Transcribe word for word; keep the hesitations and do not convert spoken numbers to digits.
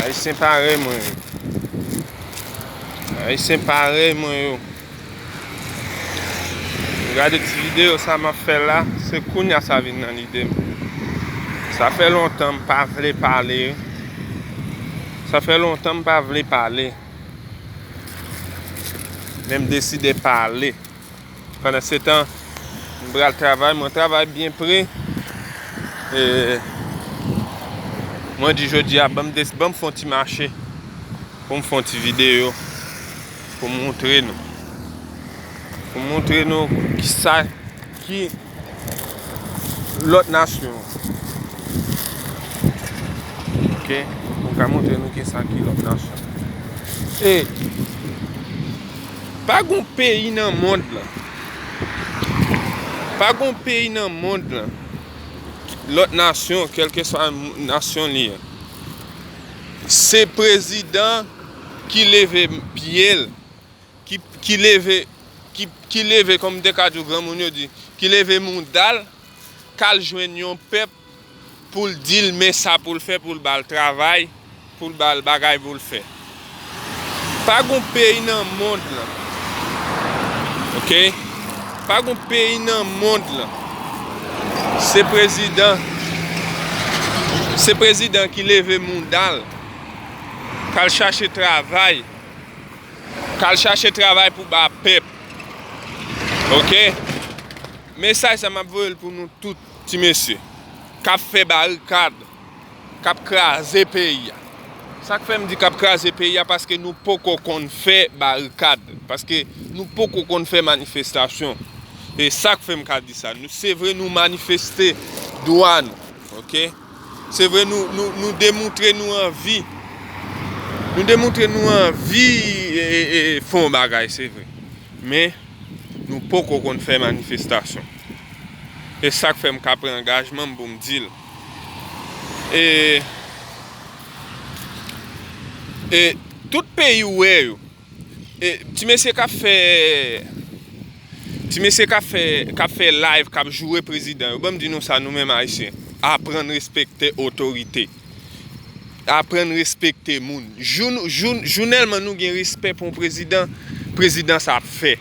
Ayisyen parèy mwen yo. Ayisyen parèy mwen yo. M gade ti videyo sa m ap fè la, se kounye a sa vin nan lide m. Sa fè lontan m pa vle pale. Sa fè lontan m pa vle pale. Men m deside pale. Pandan se tan, m pral travay, mwen travay byen pre. E, mwen di jodi a, ban m des-, ban m fè yon ti mache pou m fè yon ti videyo pou m montre nou. Pou m montre nou kisa ki lòt nasyon. Ok? Pou m ka montre nou kisa ki lòt nasyon. E pa gon peyi nan mond lan. Pa gon peyi nan mond lan. Lòt nasyon, kèlkeswa nasyon li ye. Se prezidan ki leve pye l, ki, ki leve, ki, ki leve, kòm m te ka di w, granmoun yo di, ki leve mouda l, k al jwenn yon pèp pou l di l men sa pou l fè, pou l ba l travay, pou l ba l bagay pou l fè. Pa gon peyi nan mond lan. Ok? Pa gon peyi nan mond lan. Se prezidan, se prezidan ki leve mouda l, k al chache travay, k al chache travay pou ba pèp. Ok? Mesaj sa m ap voye l pou nou tout, ti mesye, k ap fè barikad, k ap kraze peyi a. Sa k fè m di k ap kraze peyi a, paske nou poko konn fè barikad, paske nou poko konn fè manifestasyon. E sa k fè m ka di sa. Nou, se vre, nou manifeste dwa nou, ok? Se vre, nou, nou, nou demontre nou anvi. Nou demontre nou anvi e, e, e, fè yon bagay, se vre. Men, nou poko konn fè manifestasyon. E sa k fè m ka pran angajman m pou m di l. E, e tout peyi ou wè yo, e, ti mesye k ap fè, ti mesye k ap fè, k ap fè live, k ap joure prezidan yo, ban m di nou sa, nou menm Ayisyen, aprann respekte otorite. Aprann respekte moun. Jou, jou, jounèlman nou gen respè pou yon prezidan, prezidan sa ap fè.